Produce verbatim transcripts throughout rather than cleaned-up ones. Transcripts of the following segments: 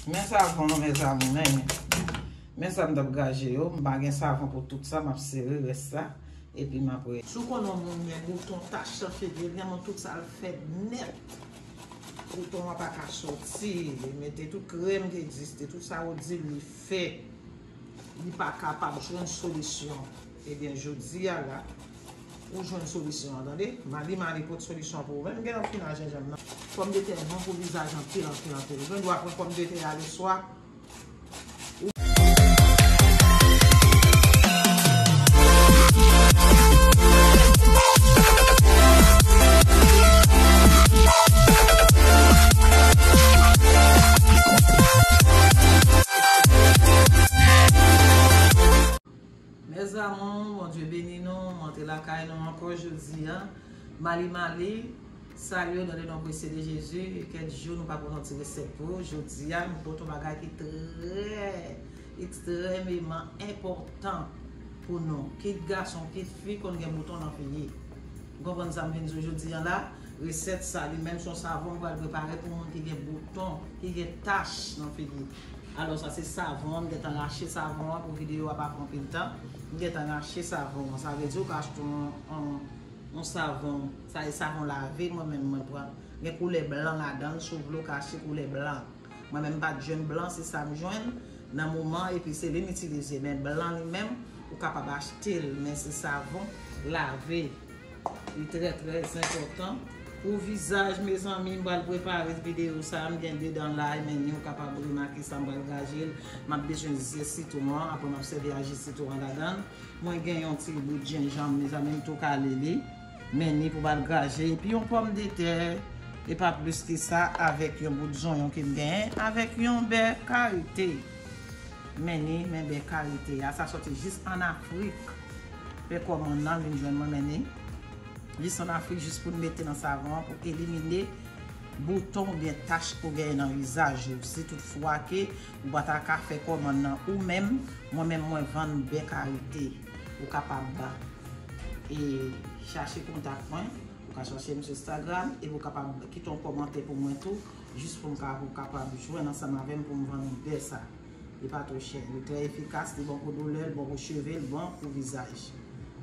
Men savon, mezanmi, men. Men sa m t ap graje yo. M pa gen savon pou tout sa, m ap sere rès la. Epi m ap re. Si w konnen yon moun gen bouton, tach nan figi l, gen moun tout sa l fè nèt. Bouton an pa ka soti. Li mete tout krèm ki egziste, tout sa yo di l li fè. Li pa kapab jwenn solisyon. Ebyen, jodi a la, ou jwenn solisyon an, tande? Mali Mali pot solisyon pou ou. Menm gen nan final jenjanm nan. Pòmdetè bon pou vizaj anpil, anpil, anpil. Ou gen dwa pran pòmdetè a leswa. Mes amours, Bondye beni nou, m antre lakay nou ankò jodi a. Mali Mali, salye w dans le nom précieux de Jésus. Kèk jou nou pa pote yon ti resèt pou ou. Jodi a, nou pote yon bagay ki trè, ekstrèmeman enpòtan pou nou. Kit gason, kit fi, konn gen bouton nan figi. Ou konprann sa m vin di w jodi a la? Resèt sa, li menm se yon savon m pral prepare pou moun ki gen bouton, ki gen tach nan figi. Alò, sa se savon an, m gentan rache savon an pou videyo a pa pran anpil tan. M gentan rache savon an. Sa vle di ou ka achte yon, yon, yon savon, sa e savon lave, mwen menm mwen pran. Gen koulè blan ladan l, si w vle w ka achte koulè blan. Mwen menm m pa t jwenn blan, se sa m jwenn nan moman, epi se li m itilize. Men blan li menm, ou kapab achte l, men se savon lave. Li trè, trè enpòtan. Pou vizaj, mezanmi, m pral prepare videyo sa a, m gen de dan la, men ni ou kapab remake sa, m pral graje l. M ap bezwen zye sitwon an, apre m ap sèvi a ji sitwon an ladan l. Mwen gen yon ti bout jenjanm, mezanmi, m tou kale li. Men ni pou m al graje, epi yon pòmdetè, e pa plis ke sa, avèk yon bout zonyon ke m genyen, avèk yon bè karite. Men ni, men bè karite a, sa sòti jis ann Afrik. Pè kòmann nan vin jwenn mwen, men ni. Jis ann Afrik, jis pou n mete nan savon an pou elimine bouton oubyen tach ou genyen nan vizaj ou. Si toutfwa ke ou pa ta ka fè kòmann nan ou menm, mwen menm mwen vann bè karite. Ou kapab, e, chache kontak mwen, ou ka chache m sou Instagram, epi ou kapab kite yon kòmantè pou mwen tou, jis pou m ka, pou w kapab jwenn ansanm avè m pou m vann ou bè sa. Li pa twò chè. Li trè efikas, li bon pou doulè, li bon pou cheve, li bon pou vizaj.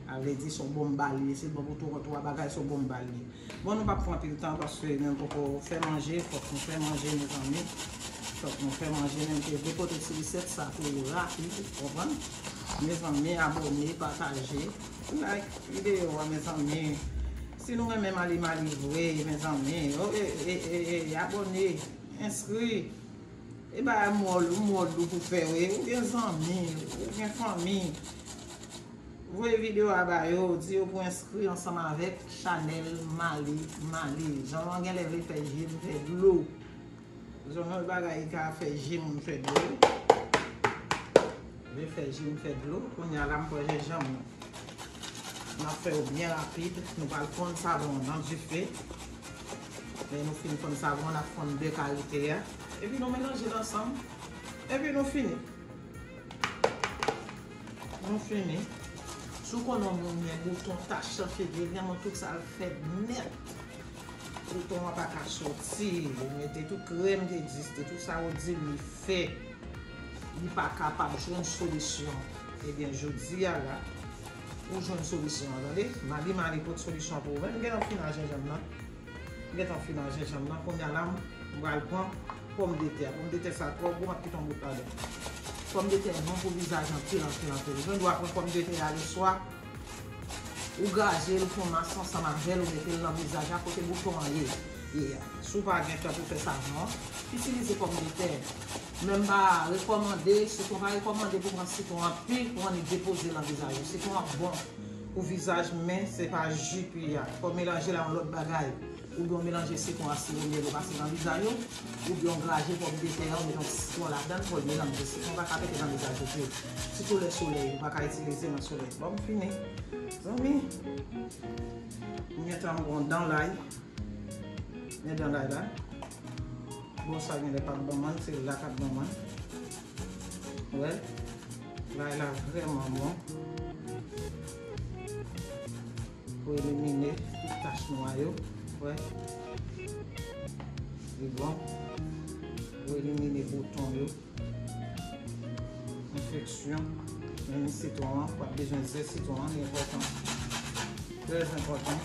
Sa vle di, se yon bonm bal li ye. Si l bon pou twa, twa bagay, se yon bonm bal li ye. Bon, nou p ap pran anpil tan paske nou poko fè manje, fòk nou fè manje, mezanmi. Fòk nou fè manje, men m te vle pote ti resèt sa pou ou rapid, ou konprann? Mezanmi, abòne, pataje, like videyo a, mezanmi. Si nou renmen Mali Mali vre, mezanmi, o, e, e, e, e, abòne, enskri. E bagay mòl, mòl ou pou fè, wi. Ou gen zanmi, ou gen fanmi. Voye videyo a ba yo, di yo pou enskri ansanm avèk chanèl Mali Mali. Zanmi an genlè vle fè je m fè dlo. Zanmi an bagay ka fè je moun fè dlo. Vle fè je m fè dlo. Kounye a la m pran jenjanm nan. N ap fè yo byen rapid. Nou pral fonn savon an nan dife. Lè nou fin fonn savon an, n ap fonn bè karite a. Epi nou melanje l ansanm. Epi nou fini. Nou fini. Si w konnen yon moun gen bouton, tach nan figi l, gen moun tout sa l fè nèt. Bouton an pa ka soti. Li mete tout krèm ki egziste, tout sa yo di l li fè. Li pa kapab jwenn solisyon. Ebyen, jodi a la, ou jwenn solisyon an, tande? Mali Mali pot solisyon pou ou. Men m gentan final jenjanm nan. M gentan final jenjanm nan. Kounye a la, m pral pran pòmdetè. Pòmdetè sa twò gwo, m ap kite yon bout ladan. Pòmdetè bon pou vizaj anpil, anpil, anpil. Ou gen dwa pran pòmdetè a leswa, ou graje l, ou fè yon mas ansanm avè l, ou mete l nan vizaj la kote bouton an ye. Ye a. Si w pa gen tan pou fè savon an, itilize pòmdetè. Men m pa rekòmande, sitwon pa rekòmande pou pran sitwon anpil pou annik depoze l nan vizaj ou. Sitwon an bon pou vizaj, men se pa ji pi a. Fò w melanje l a yon lòt bagay. Oubyen w melanje sitwon a siwo myèl ou pase nan vizaj ou, oubyen w graje pòmdetè a, ou mete yon ti sitwon ladan l, fò l melanje. Sitwon pa ka pete nan vizaj ou tou. Sitou lè solèy, ou pa ka itilize nan solèy. Bon, m fini. Zanmi, m gentan pran dan lay. Men dan lay la. Bon, sa genlè p ap ban mòn, se la k ap ban mòn. Wè. Lay la vrèman bon. Pou elimine tout tach nwa yo. Wè. Li bon. Elimine bouton yo. Enfeksyon. Menm sitwon an, w ap bezwen zès sitwon an, li enpòtan. Trè enpòtan.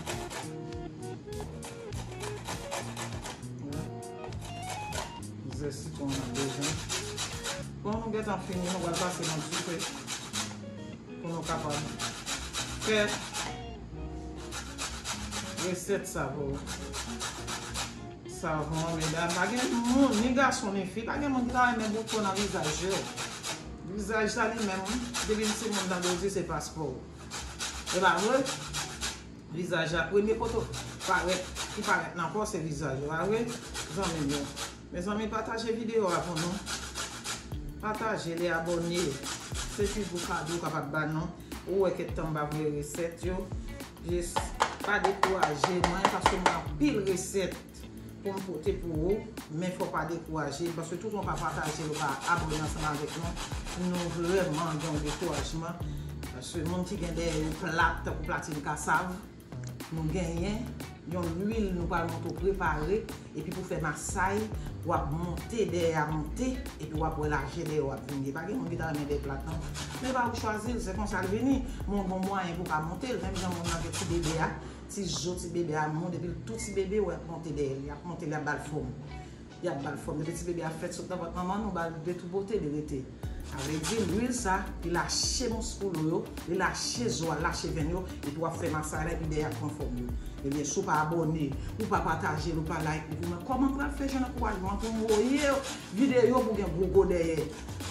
Zès sitwon an ap bezwen. Bon, nou gentan fini, nou pral pase nan dife pou nou kapab fè resèt savon. Savon, medam, pa gen moun, ni gason, ni fi, pa gen moun ki ta renmen bouton nan vizaj yo. Vizaj sa li menm, depi l timoun nan dozye se paspò. E pa vre? Vizaj la, premye kote parèt, ki parèt nan kò se vizaj, e pa vre? Zanmi m yo. Mezanmi, pataje videyo a pou nou. Pataje li, abòne. Se pi gwo kado w kapab ba nou. Ou wè kèk tan m pa voye resèt yo. Jis pa dekouraje mwen, paske m gen anpil resèt pou m pote pou ou, men fò w pa dekouraje, paske toutan w pa pataje, w pa abòne ansanm avèk nou, nou vrèman gen yon dekourajman. Paske moun ki gen dèyè yo plat, tankou platin kasav, nou genyen yon lwil nou pral montre w prepare, epi pou fè masay, w ap monte dèyè a monte, epi w ap wè lajè dèyè w ap vin gen. Pa gen moun ki ta renmen dèyè plat, non. Men pa ou k chwazi l, se konsa l vini. Men w gen mwayen pou w ka monte l, menm jan moun nan gen ti bebe a, ti zo ti bebe a, moun depi l tou ti bebe, w ap monte dèyè l, y ap monte l, y ap ba l fòm. Y ap ba l fòm. Depi ti bebe a fèt sot nan vant manman, nou ba l de tou bote, li rete. Sa vle di, lwil sa, li lache mouskil ou yo, li lache zo a, lache venn yo, epi w ap fè masay la, epi dèyè a pran fòm yo. Ebyen, si w pa abòne, ou pa pataje l, ou pa like li pou mwen, kòman m pral fè jwenn ankourajman pou m voye videyo pou gen gwo gwo dèyè?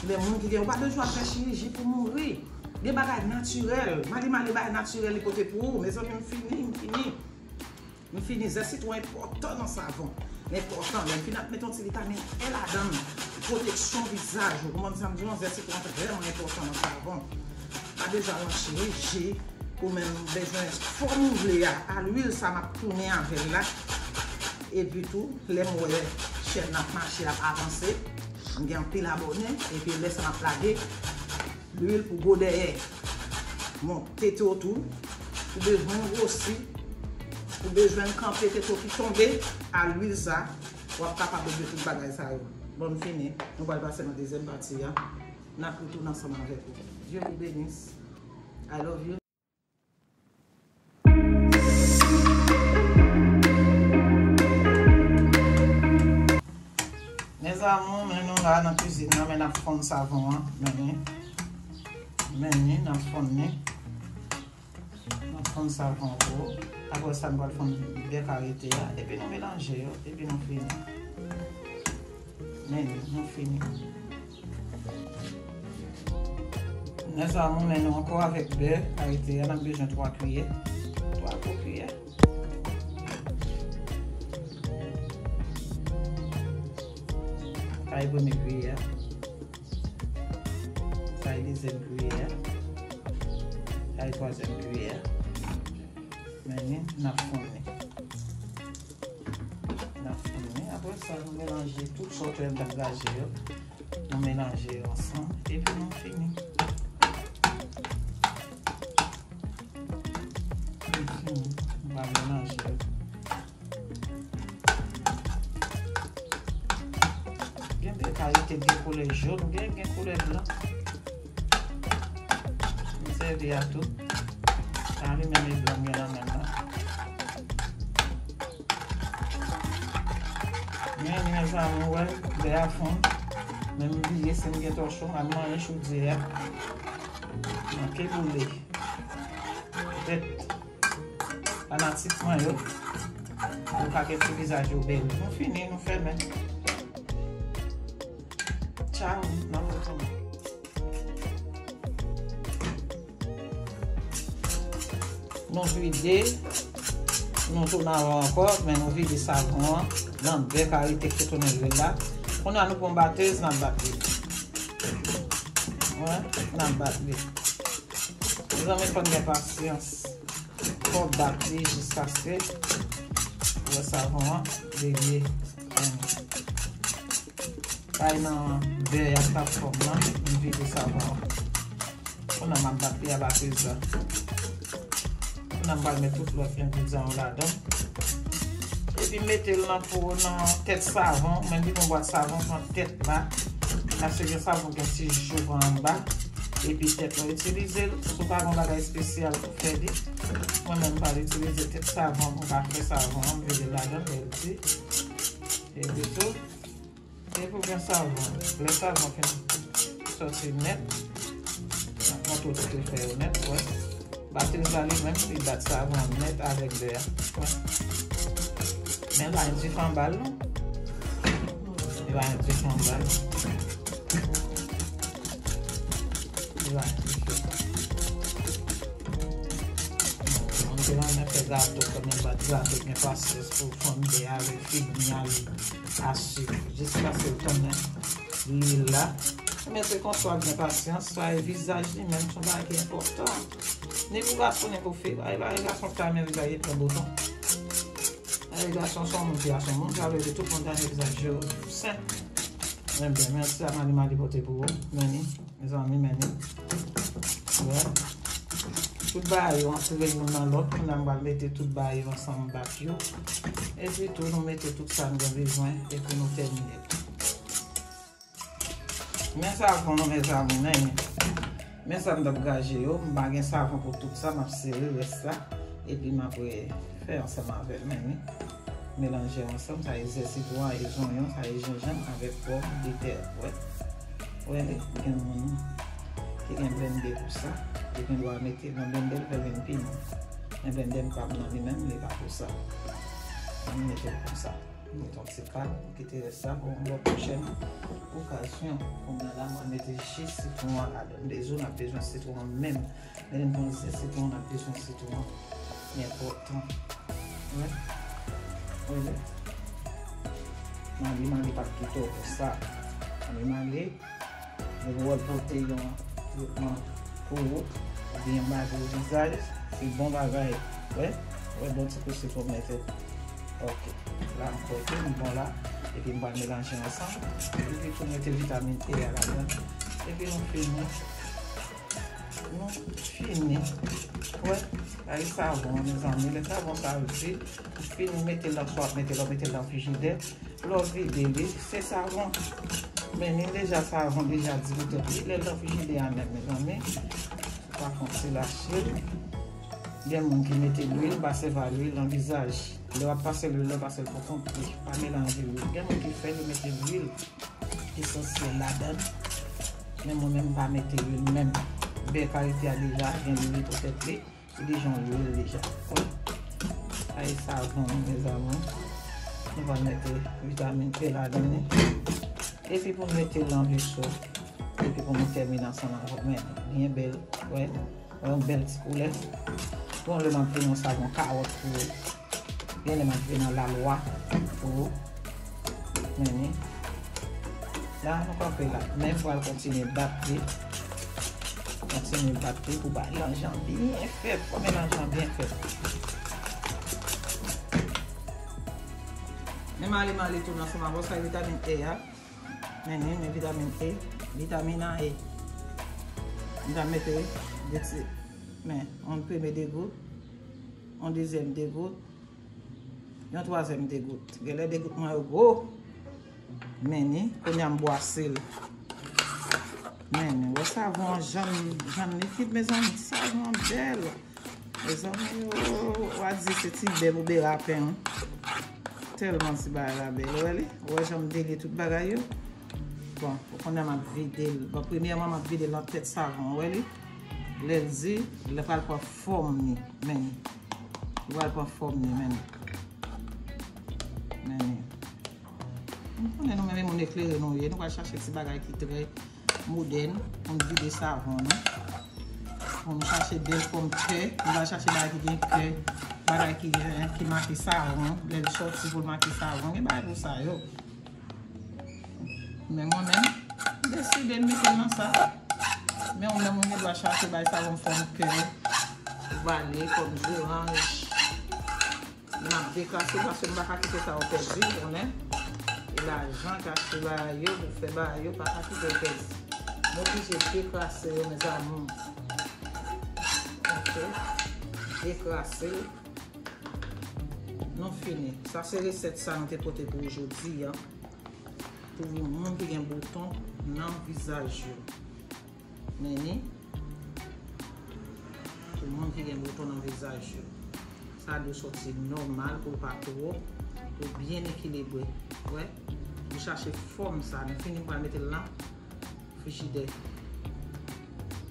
Men moun ki gen, ou pa bezwen ap fè chiriji pou mouri. Gen bagay natirèl. Mali mali bagay natirèl li pote pou ou. Mezanmi, m fini, m fini. M fini. Zès sitwon enpòtan nan savon. L enpòtan. Lè m fin ap mete yon ti vitamin E ladan l. Pwoteksyon vizaj ou. Kòman sa m di w, zès sitwon vrèman enpòtan nan savon. Pa bezwen al nan chiriji. Ou menm bezwen fòm ou vle a. A lwil sa m ap tounen avè l la. Epi tou, lè m wè chèn nan ap mache, l ap avanse, m gen anpil abòne, epi lè sa m ap lage, lwil pou gwo dèyè. Bon, tete w tou, ou bezwen gwosi, ou bezwen kanpe tete w ki tonbe, a lwil sa, w ap kapab regle tout bagay sa yo. Bon, m fini. Nou pral pase nan dezyèm pati a. N ap retounen ansanm avèk ou. Dieu vous bénisse. I love you. Mes amours, men nou la nan kizin nan, men n ap fonn savon an. Men ni. Men ni, n ap fonn ni. N ap fonn savon an pou. Apre sa, nou pral fonn bè karité a. Epi nou melanje yo. Epi nou fini. Men ni, nou fini. Mes amours, men nou ankò avèk bè karité a, n ap bezwen twa kiyè. Twa gwo kiyè. Sa e premye kiyè a. Sa e dezyèm kiyè a. Sa e twazyèm kiyè a. Men ni, n ap fonn ni. N ap fonn ni. Apre sa, nou melanje tout sa w te wè m t ap gaje yo. Nou melanje yo ansanm. Epi nou fini. Nou fini. Nou va melanje yo. Gen de kalite, gen koulè jòn, gen, gen koulè blan. M sèvi a tou. Sa li menm e blan m gen nan men m nan. Men, mezanmi, wè, bè a fonn. Men m bliye si m gen tòchon, al manyen chodyè a. Manke boule. Petèt fanatik mwen yo, yo ka gen ti vizaj yo bèl. Nou fini, nou fèmen. Tchao, n ap retounen. Nou vide, nou tounen ankò, men nou vide savon an nan bè karité ki te tounen lwil la. Kounye a nou pran batèz, n ap bat li. Wè, n ap bat li. Mezanmi, fò n gen pasyans. Fò w bat li jiskaske ou wè savon an devye. Kay nan bè a k ap fòm nan, m vide savon an. Kounye a m ap bat li a batèz la. Kounye a m pral met tout lòt engredyan yo ladan. E Epi mete l nan po, nan tèt savon. Mwen gen yon bwat savon, pran tèt la. Paske gen savon gen ti jouk anba. Epi tèt la itilize l. Si w pa gen bagay espesyal pou fè li. Mwen menm m pa itilize tèt savon, m pa fè savon an, m vide l ladan l, lè l di. Epi tou, epi w gen savon. Lè savon fin sòti nèt, nan kontwole te fè yo nèt, wè. Batèz la li menm, li bat savon an nèt avèk bè a. Wè. Men pa yon dife anba l non. Li pa yon dife anba l. Li pa yon dife. Mwen te renmen fè gato, kanmenm bat gato, gen pasyans pou fonn bè avèk figi avèk asik. Jiskaske l tounen lwil la. Men se konsa w ap gen pasyans, sa e vizaj li menm, se yon bagay ki enpòtan. Ni pou gason, ni pou fi. Ay, bagay gason ki ta renmen vizaj li plen bouton. Ay, gason se yon moun, fi a se yon moun, sa vle di tout moun ta renmen vizaj yo senp. Ebyen, men sa Mali Mali pote pou ou, men ni, mezanmi, men ni. Wè. Tout bagay yo antre youn nan lòt, kounye a m pral mete tout bagay yo ansanm, m bat yo. Epi tou, nou mete tout sa n gen bezwen, epi nou tèmine. Men savon nou, mezanmi, men. Men sa m t ap graje yo. M pa gen savon pou tout sa, m ap sere rès la. Epi m ap fè ansanm avè l, men ni. Melanje yo ansanm, sa e zè sitwon, sa e zonyon, sa e jenjanm avèk pòm de tè. Wè. Wè, gen moun ki gen blennde pou sa. Yo gen dwa mete nan blennde l, fè l vin pi bon. Men blennde m pa nan li menm, li pa pou sa. Mwen mete l konsa. Mete yon ti kal, kite rès la pou yon lòt pwochèn okazyon. Kounye a la, mwen mete ji sitwon an ladan. Dezoun ap bezwen sitwon an menm. Men lè n pran zè sitwon, n ap bezwen sitwon an. Li enpòtan. Wè. Wè, lè. Mali, Mali p ap kite w konsa. Mali, Mali. Li pou wè pote yon tretman pou ou, oubyen bay pou vizaj, se bon bagay. Wè, wè, bon ti kou sitwon mete. Ok, la m kwè ke li bon la. Epi m pral melanje ansanm. Epi tou mete vitamin E a ladan. Epi nou fini. Nou fini. Wè, ay savon, mezanmi. Lè savon sa vide, ou fini mete l nan, swa mete l, mete l nan frijidè. Lè w vide li, se savon. Men ni deja savon deja di pou tèt li. Lè l nan frijidè a menm, mezanmi, ou pa konn si l lache l. Gen moun ki mete lwil, pa sèvi a lwil nan vizaj. Lè w ap pase lwil la, pase l pou kont li. Pa melanje lwil. Gen moun ki fè, yo mete lwil esansyèl ladan. Men mwen menm, m pa mete lwil menm. Bè karite a deja gen lwil pou tèt li. Li deja yon lwil deja. Wè. Sa e savon nou, mezanmi. Nou pral mete vitamin E ladan li. Epi pou nou mete l nan veso. Epi pou nou tèmine ansanm avè w. Men, byen bèl. Wè. Wè, yon bèl ti koulè. Bon, lè m ap vin yon savon kawòt pou ou. Byen, lè m ap vin nan lalwa pou ou. Men ni. La, nou kanpe la. Men m pral kontinye bat li. Kontinye bat li pou bay melanj lan byen fèt. Pou melanj lan byen fèt. Men male male tou ansanm avè w, sa vitamin E a. Men ni, men vitamin E. Vitamin A. M ta mete de ti, men, yon premye degout, yon dezyèm degout, yon twazyèm degout. Genlè degout mwen yo gwo. Men ni, kounye a m bwase l. Men ni, wè savon an jan, jan likid, mezanmi, savon an bèl. Mezanmi, w a di se ti bèb ou berapen, wi. Tèlman ti bagay la bèl, ou wè li? Ou wè jan m delye tout bagay yo? Bon, pou kounye a m ap vide l. Bon, premyèman, m ap vide l nan tèt savon, ou wè li? Lè l di, l pral pran fòm li, men. Li pral pran fòm li, men. Men. M konnen nou menm moun eklere nou ye, nou pral chache ti bagay ki trè modèn, pou n vide savon nou. Pou n chache bèl fòm kè, nou pral chache bagay ki gen kè, bagay ki gen, ki make savon, lè l sòti pou l make savon, gen bagay pou sa yo. Men mwen menm, m deside m mete l nan sa. Men ou menm ou gen dwa chache bay savon fòm kè, ovale, fòm zoranj. N ap dekrase paske m pa ka kite sa yo pèdi, ou konnen. E lajan k achte bagay yo, pou fè bagay yo, pa ka kite yo pèdi. M oblije dekrase yo, mes amours. Ok. Dekrase. Nou Nou fini. Sa se resèt sa nou te pote pou ou jodi a. Pou moun ki gen bouton nan vizaj yo. Men ni. Pou moun ki gen bouton nan vizaj yo. Sa dwe soti nòmal pou l pa twò, pou l byen ekilibre. Wè, nou chache fòm sa. Nou fini, pral mete l nan frijidè.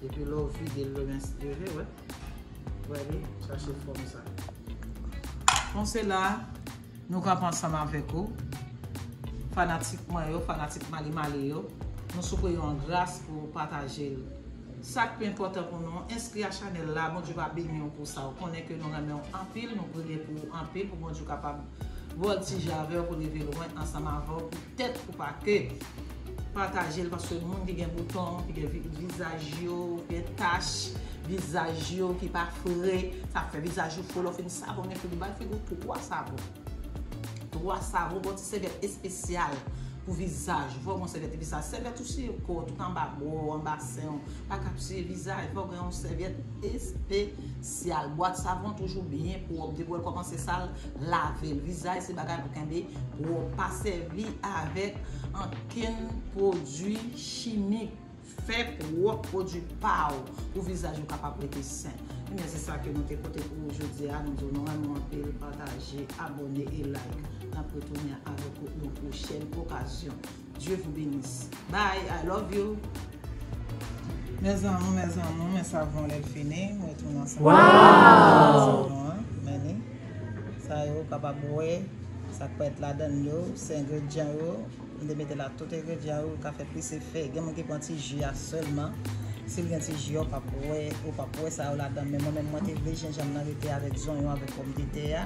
Epi lè w vide l, lè w enstire, wè. Wè li, chache fòm sa. Konsèy la, nou kanpe ansanm avèk ou. Fanatik mwen yo, fanatik Mali Mali yo, nou sou Preyon an gras pou pataje l. Sa k pi enpòtan pou nou, enskri a chanèl la, Bondye va beni w pou sa. Ou konnen ke nou renmen w anpil, nou priye pou ou anpil, pou Bondye kapab vòltije avè w, pou leve lwen ansanm avè w, poutèt pou pa ke pataje l, paske moun ki gen bouton, ki gen vi- vizaj yo, gen tach, vizaj yo ki pa fre, sa fè vizaj ou fre, lè w fin savonnen figi w, bay figi w twa savon. Twa savon, gon ti sèvyèt espesyal pou vizaj ou. Fò w gen yon sèvyèt vizaj. Sèvyèt ou siye kò w, tout anba bra w, anba sen w. Pa kap siye vizaj. Fò w gen yon sèvyèt espesyal. Bwat savon toujou byen pwòp. Depi w kòmanse sal, lave l. Vizaj se bagay pou kenbe pwòp. Pa sèvi avèk ankenn pwodui chimik. Fè pwòp pwodui pa w pou vizaj ou kapab rete sen. Ebyen, se sa ke nou te pote pou ou jodi a. Nou di w nou renmen w anpil, pataje, abòne e like. N ap retounen avèk ou yon pwochèn okazyon. Dieu vous bénisse. Bye, I love you. Mes amours, mes amours, men savon lè l fini, mwen retounen ansanm. Wow! Savon an, men ni. Sa yo kapab wè, sa k pèt ladan yo, se engredyan yo. M te mete la tout engredyan yo, ou ka fè plis efè. Gen moun ki pran ti ji a sèlman. Si l gen ti ji a, ou p ap wè, ou p ap wè sa yo ladan. Men mwen menm, mwen te vle jenjanm nan rete avèk zonyon, avèk pòmdetè a.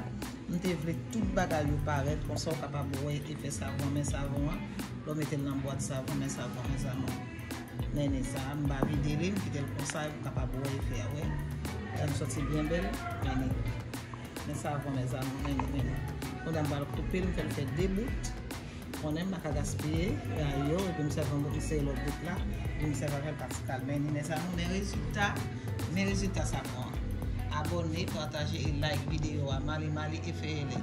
M te vle tout bagay yo parèt, konsa ou kapab wè efè savon, men savon an. Lè w mete l nan bwat savon, men savon, mes amours. Men ni sa, m pa vide li, m kite l konsa, ou kapab wè efè a, wè. Jan l soti byen bèl, men ni. Men savon, mes amours, men ni, men ni. Kounye a m pral koupe l, m fè l fè de bout. Konnen m pa ka gaspiye, yo, epi m sèvi yon bout, m sere lòt bout la, epi m sèvi avè l pa ti kal. Men ni, mes amours, men rezilta, men rezilta savon an. Abòne, pataje e like videyo a. Mali, Mali e Feyele.